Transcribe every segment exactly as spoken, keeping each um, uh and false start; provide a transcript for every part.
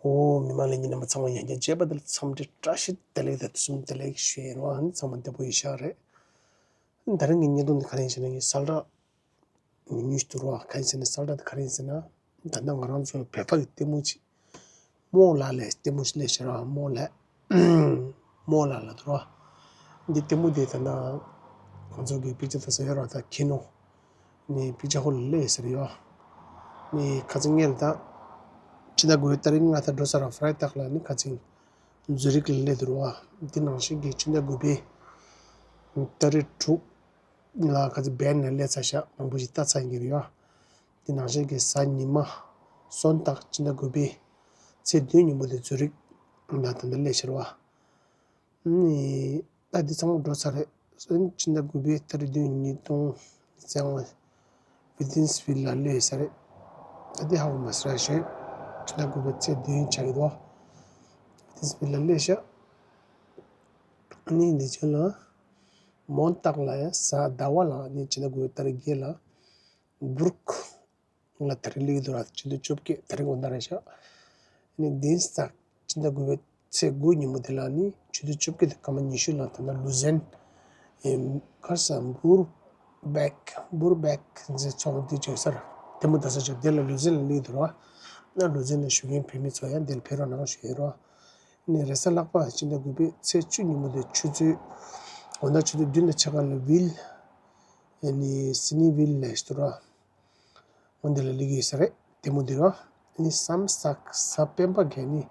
ཨོ། མི་མང་ལྷན་རྒྱས་རྣམ་པ་ཚང་མ་ཡང་བསྐྱར་མཇལ་བ་དེ་ལ་འཚམས་འདྲི་བཀྲ་ཤིས་བདེ་ལེགས་དང་དུས་གསུམ་བདེ་ལེགས་ཞུ་ཡ་ཡིན་རོགས། ཨ་ནི་ཚང་མ་བདེ་པོ་ཡིན་ཤག་རེད། ད་རིང་གི་བརྙན་ཐུང་འདི་ག་རེ་ཡིན་ཟེར་ན། ངས་གསལ་བསྒྲགས་ཉུང་ཉུང་ཞིག་འདུག་རོགས། ག་རེ་ཡིན་ཟེར་ན། གསལ་བསྒྲགས་འདི་ག་རེ་ཡིན་ཟེར་ན། ད་ལྟ་ང་རང་ཚོ་བོད་པ་གི་ལྟད་མོ་ཅིག་རྨོ་ལགས་ལས་ལྟད་མོ་ཞིག་ལས་ཤེར་བ། རྨོ་ལགས། རྨོ་ལགས་ལ་དུ་རོ། འདི་ལྟད་མོ་འདི་ད་ལྟ་ང་ཚོ་གི་པིག་ཅར་ད་ས་ཡོད་ར། ད་ཁྱི་ནོ་ནི་པིག་ཅར་ཧོལ་ལ་ལས་ཟེར་ཡོད། ནི་ཁ་ཚིག་ངེར་ད་ཕྱི་ཟླ་དགུ་པའི་ཏ་རིག་ལྔ་ད་འགྲོ་ས་ར་ཕ་རའི་ཏག་ལ་ནི་ཁ་ཚིག་ཛུ་རིག་ལ་ལས་དུ་རོ། འདི་ནང་བཞིན་གི་ཕྱི་ཟླ་དགུ་པའི་ཏ་རིག་དྲུག་ལ་ཁ་ཚིག་བན་ལ་ལས་ཚ་ཤ་མང་པོ་ཞིག་ལྟ་ཚར་ཡིན་གྱི་རེད་ཡོད། དེ་ནང་བཞིན་གྱི་གཟའ་ཉི་མ་སོན་སྟག་ཕྱི་ཟླ་དགུ་པའི་ཚེས་བདུན་ཉིན་མོ་དེ་ཛུ་རིག་ལ་ད་ལྟ་སླེབས་ཤར་བ། ནི་ད་འདི་ཚང་མ་འགྲོ་ཚར་རེད། ཕྱི་ཟླ་དགུ་པའི་ཏ་རིག་བདུན་ཉིས་སྟོང་ཉི་ཤུ་རྩ་ལྔ་ཝི་ཏིན་སི་ཝིལ་ལ་སླེབས་ས་རེད། ད་འདི་ཧ་གོ་མ་སོང་ར་ཞེས། ཕྱི་ཟླ་དགུ་པའི་ཚེས་བདུན་ཆགས་ཀྱི་འདུག་ཝི་ཏིན་སི་ཝིལ་ལ་སླེབས་ཤག་ནི་འདི་ཚོ་ལ་མོན་སྟག་ལ་ཡང་གཟའ་ཟླ་བ་ལ་ནི་ཕྱི་ཟླ་དགུ་པའི་ཏ་རིག་བརྒྱད་ལ། སྦུར་ཁུག་ལ་དེ་རིང་སླེབས་འདུག་ར། ཆུ་ཚོད་བཅོ་བརྒྱད། དེ་རིང་དགོང་དག་རེད་ཤག་ནི་དེ་ཙག་ཕྱི་ཟླ་དགུ་པའི་ཚེས་དགུ་ཉིན་མོ་དེ་ལ་ནི་ཆུ་ཚོད་བཅོ་བརྒྱད་དང་སྐར་མ་ཉི་ཤུ་ལ་ད་ལྟ་ལུ་ཟན་ཨེམ་གར་ས་སྦུར་བེག་སྦུར་བེག་མཛད་ཚོགས་འདུ་བྱེད་ས་ར། དེ་མོ་ད་ས་ཆོག་དེ་ལ་ལུ་ཟན་ལ་སླེབས་འདུག་ར། ན་ལུ་ཟན་ལ་བཞུགས་མཁན་བོད་མི་ཚོ་ཡང་དེ་ལ་ཕེབས་རོགས་གནང་ཞུ་ཡིན་ར། ནི་རེས་གཟའ་ལྷག་པ་ཕྱི་ཟླ་དགུ་པའི་ཚེས་བཅུ་ཉིན་མོ་དེ་ཆུ་ཚོད་དགོང་དག་ཆུ་ཚོད་བདུན་དང་ཕྱེད་ཀ་ལ་ཝིལ་ནི་སི་ནི་ཝིལ་ལ་ཞུ་ར། འོ་འདི་ལ་སླེབས་ཀྱི་ཡོད་ས་རེད། དེ་མོ་འདི་རོ། ནི་བསམ་ས་གཟའ་སྤེན་པ་གན་ནི་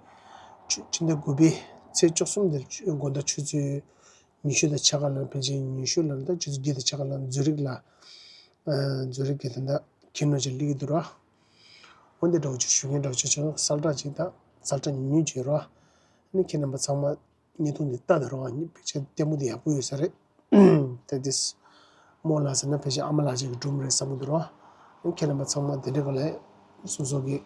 ཆུ་ཕྱི་ཟླ་དགུ་པའི་ཚེས་བཅུ་གསུམ་འདིར་དགོང་དག་ཆུ་ཚོད་ཉི་ཤུ་དང་ཕྱེད་ཀ་ལ་ཕལ་ཆེར་ཉི་ཤུ་ལ་ད་ཆུ་ཚོད་བརྒྱད་དང་ཕྱེད་ཀ་ལ་ཛུ་རིག་ལ་ཛུ་རིག་གི་ད་ད་ཁྱི་ནོ་ཅིག་སླེབས་ཀྱི་འདུག་ར། འོ་འདི་འདྲ་བོ་ཅིག་ཞུ་མཁན་འདྲ་བོ་ཅིག་བྱུང་། གསལ་བསྒྲགས་ཅིག་ད་གསལ་བསྒྲགས་ཉུང་ཉུང་ཅིག་ཡོད་ར། ནི་ཁྱེད་རྣམ་པ་ཚང་མ་བརྙན་ཐུང་འདི་ལྟ་དང་རོགས། ཨ་ནི་ཕལ་ཆེར་ལྟད་མོ་འདི་ཡག་པོ་ཡོད་ས་རེད། དེ་དེས་རྨོ་ལགས་ཟེར་ན་ཕལ་ཆེར་ཨ་མ་ལགས་ཅིག་གི་སྒྲུང་རེད་བསམ་གྱི་འདུག་རོགས། ཨ་ནི་ཁྱེད་རྣམ་པ་ཚང་མ་དེ་འདྲ་ག་ལས་སོ་སོ་གི་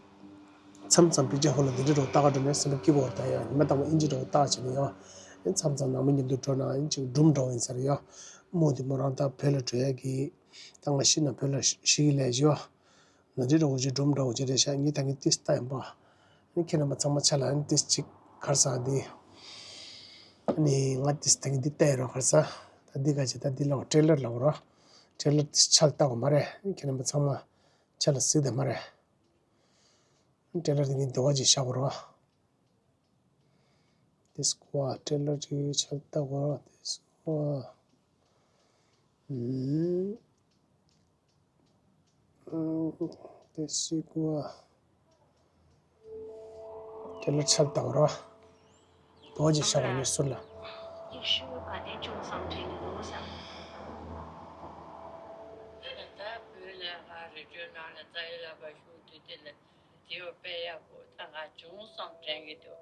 མཚམས་མཚམས་པིག་ཅར་ཧོལ་ལ་དེ་འདྲ་རོགས་ལྟ་ག་འགྲོ་ནས་སེམས་པ་སྐྱིད་པོ་ད་ཡ་ཉི་མ་དང་པོ་ཨིན་ཇི་རོགས་ལྟ་བྱས་ནས་ཡ། ཨ་ནི་མཚམས་མཚམས་ནང་མི་མཉམ་དུ་འགྲོ་ན་ཨ་ནི་ཅིག་སྒྲུང་འདྲ་བོ་ཡིན་ས་རེད་ཡ། རྨོ་དེ་མོ་རང་ད་བོད་ལ་འགྲོ་ཡ་གི་ད་ང་ཤི་ན་བོད་ལ་ཤི་གི་ལས་ཞུ་ཡ། ང་འདྲི་འདྲ་བོ་ཅིག་སྒྲུང་འདྲ་བོ་ཅིག་རེད་ཤག་ངས་ད་ངས་ཏིས་ལྟ་ཡིན་པ། ཨ་ནི་ཁྱེད་རྣམ་པ་ཚང་མ་ཆ་ལ་ཨ་ནི་ཏིས་ཅིག་གར་ས་འདི། ཨ་ནི་ང་ཏིས་ད་ངས་འདི་ལྟ་ཡིན་རོགས་གར་ས། ད་འདི་ག་ཅིག་ད་འདི་ལ་ཊེ་ལར་ལ་འོ་རོགས། ཊེ་ལར་ཏིས་ཆ་ལ་ལྟ་གོ་མ་རེད། ཨ་ནི་ཁྱེད་རྣམ་པ་ཚང་མ་ཆ་ལ་གཟིགས་དང་མ་རེད། ཨ་ནི་ཊེ་ལར་འདི་ངས་འདི་བ་ཅིག་བཞག་གོ་རོགས། ཏིས་ཀོ་ཨ་ཊེ་ལར་ཅིག་ཆ་ལ་ལྟ་གོ་རོགས། ཏིས་ཀོ་ཨ། ཨུམ། ཨ། དེ་སི་ཀོ་ཨ། ཊེ་ལར་ཆ་ལ་ལྟ་གོ་རོགས། དོ་ཅིག་བཞག་གོ་ངས་ཟུར་ལ། དེ་བ་དཔེ་ཡག་པོ་ད་ང་བྱུང་སོང་དྲན་གྱི་འདུག་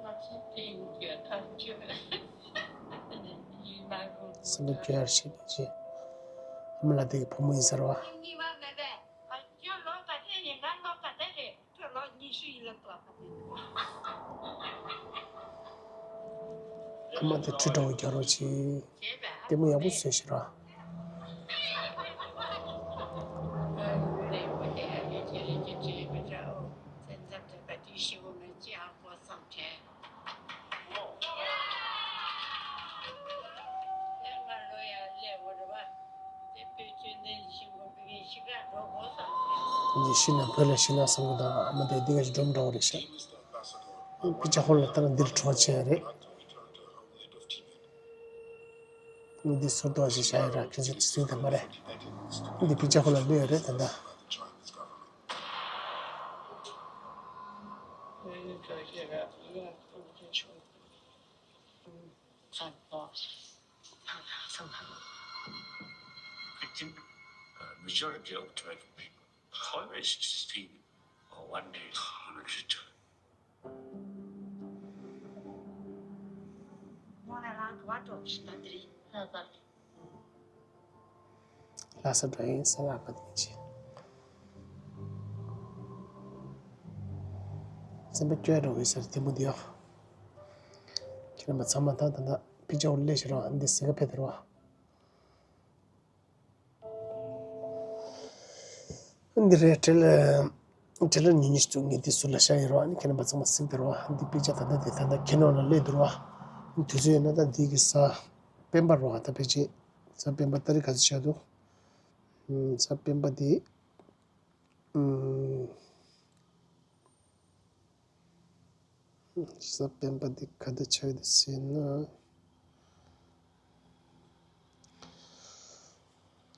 ང་ཚོ་དེང་གི་ཐག་གཅོད་ཡིན་མ་རུང་། སེམས་པ་སྐྱོ་ཡར་ཞིག་བྱེད། ཨ་མ་ལགས་དེ་གི་བུ་མོ་ཡིན་ཟེར་བ། ཁྱོད་ལོ་ག་ཚོད་ཡིན་ན་ལོ་ག་ཚོད་རེད། ཁྱོད་ལོ་ཉི་ཤུ་ཡིན་ལ་ལོ་ག་ཚོད་ཡིན། ཨ་མ་དེ་ཁྲི་འདྲ་བོ་རྒྱག་རོགས་གྱིས། ལྟད་མོ་ཡག་པོ་བཟོས་ཤག་ར། ཉི་ཤུ་ནང་བོད་ལ་ཤི་ན་བསམ་གི་འདུག་ཨ་མ་དེ་འདི་ག་ཞིག་སྒྲུང་འདྲ་བོ་རེད་ཤག་པིག་ཅར་ཧོལ་ལ་ལྟ་ན་འདིར་གྲོངས་ཆེ་ཡ་རེད། འདི་ཟུར་དུ་ཞིག་བཞག་ཡོད་ར། ཁྱོད་ཚོས་གཟིགས་དང་མ་རེད། འདི་པིག་ཅར་ཧོལ་ལ་སླེབས་ཡོད་རེད་ད་ལྟ། I think, uh, majority of Tibetan people always think, "Oh, one day we will return." ལྷ་ས་འགྲོ་ཡིན་ཟེར་ལ་ཁ་དེ་ཆེ། སེམས་པ་སྐྱོ་འགྲོ་གི་ཟེར་དེ་མོ་དེ་ཡོ། ཁྱེད་རྣམ་པ་ཚང་མ་ད་ད་ད་པིག་ཅར་ཧོལ་སླེབས་ཤག་ར། འདི་ཟེར་ག་ཕེབས་དེ་ར་བ། འདི་རེད་ཊེ་ལར། ཊེ་ལར་ཉུང་ཉུང་ཞིག་འདུག་ངས་འདི་ཟུར་ལ་བཞག་ཡིན་རོ། ཨ་ནི་ཁྱེད་རྣམ་པ་ཚང་མ་གཟིགས་དེ་རོ། འདི་པིག་ཅར་ད་ལྟ་འདི་ད་ལྟ་ཁྱེད་ནང་ལ་སླེབས་འདུག་རོ། དུས་ཚོད་ཡིན་ན་ད་འདི་གི་གཟའ་སྤེན་པ་རོ། ད་ཕལ་ཆེར་གཟའ་སྤེན་པ་ཏ་རིག་ག་ཚོད་ཆགས་འདུག་གཟའ་སྤེན་པ་འདི། གཟའ་སྤེན་པ་འདི་ག་འདྲ་ཆགས་ཡོད་ཟེར་ན།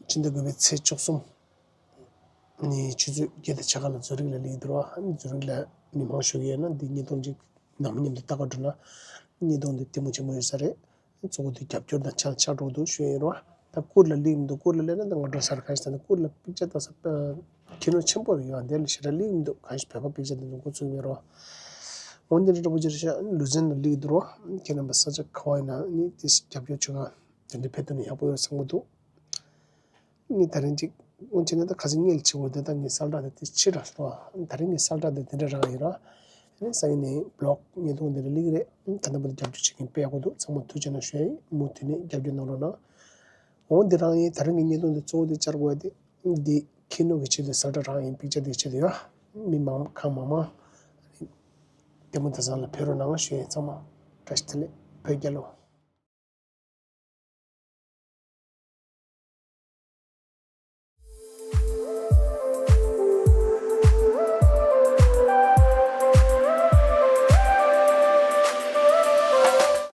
ཕྱི་ཟླ་དགུ་པའི་ཚེས་བཅུ་གསུམ་ནས་ཆུ་ཚོད་བརྒྱད་དང་ཕྱེད་ཀ་ལ་ཛུ་རིག་ལ་སླེབས་འདུག་རོ། ཛུ་རིག་ལ་མི་མང་ཞུ་གི་ཡོད་ན་འདི་བརྙན་ཐུང་ཅིག་ནང་མི་མཉམ་དུ་ལྟ་ག་འགྲོ་ན་བརྙན་ཐུང་འདི་ལྟད་མོ་ཆེན་པོ་ཡོད་ས་རེད། གཙོ་བོ་དེ་རྒྱབ་སྐྱོར་དང་ཆ་ཆགས་འགྲོ་འདུག་ཞུ་ཡིན་རོ། ད་ཀུར་ལ་སླེབས་མི་འདུག་ཀུར་ལ་སླེབས་ན་ད་ང་འགྲོ་ས་རེད། གང་ཞིག་ད་ནི་ཀུར་ལ་པིག་ཅར་ལྟ་ས་ཁྱི་ནོར་ཆེན་པོ་རེད་ཡོད། འདིར་ལ་ཞེ་དྲག་སླེབས་མི་འདུག་གང་ཞིག་བོད་པ་པིག་ཅར་དེ་ཚོ་འགོ་ཚུགས་མེད་རོ། འོན་ཏེ་འདྲ་པོ་ཅིག་རེད་ཤག་ལུ་ཛན་ལ་སླེབས་འདུག་རོ། ཁྱེད་རྣམ་པ་ས་ཆ་ག་བ་ཡིན་ན་ནི་དེ་རྒྱབ་སྐྱོར་བྱེད་ག་དེ་འདྲ་ཕེབས་ཐུབ་ན་ཡག་པོ་ཡོད་བསམ་གི་འདུག་ངས་ད་རིང་ཅིག་སྔོན་ཆད་ནས་ད་ཁ་སང་སྔོན་ལ་བྱེད་དགོས་དེ་ད་ངས་གསལ་བསྒྲགས་དེ་དེ་ཕྱིར་ར་སོང་། ད་རིང་ངས་གསལ་བསྒྲགས་དེ་དེ་འདྲ་རང་ཡིན་ར། ཨ་ནི་སང་ཉིན་ནས་བི་ལོག་བརྙན་ཐུང་དེ་འདྲ་སླེབས་ཀྱི་རེད། ད་ལྟ་བར་དུ་རྒྱབ་སྐྱོར་བྱེད་མཁན་དཔེ་ཡག་པོ་འདུག་ཚང་མ་ཐུགས་རྗེ་གནང་ཞུ་ཡ་ཡིན། མུ་མཐུད་ནས་རྒྱབ་སྐྱོར་གནང་རོགས་གནང་། འོ་འདི་རང་ཡིན། ད་རིང་གི་བརྙན་ཐུང་འདི་གཙོ་བོ་དེ་བཅར་དགོས་ཡ་དེ་འདི་ཁྱི་ནོར་གྱི་ཆེད་དུ་གསལ་བསྒྲགས་རང་ཡིན། པིག་ཅར་དེ་ཆེད་དུ་ཡོད། མི་མང་གང་མང་མང་ལྟད་མོ་དེ་ཚང་ལ་ཕེབས་རོགས་གནང་ཞུ་ཡ་ཡིན། ཚང་མ་བཀྲ་ཤིས་བདེ་ལེགས། བོད་རྒྱལ་ལོ།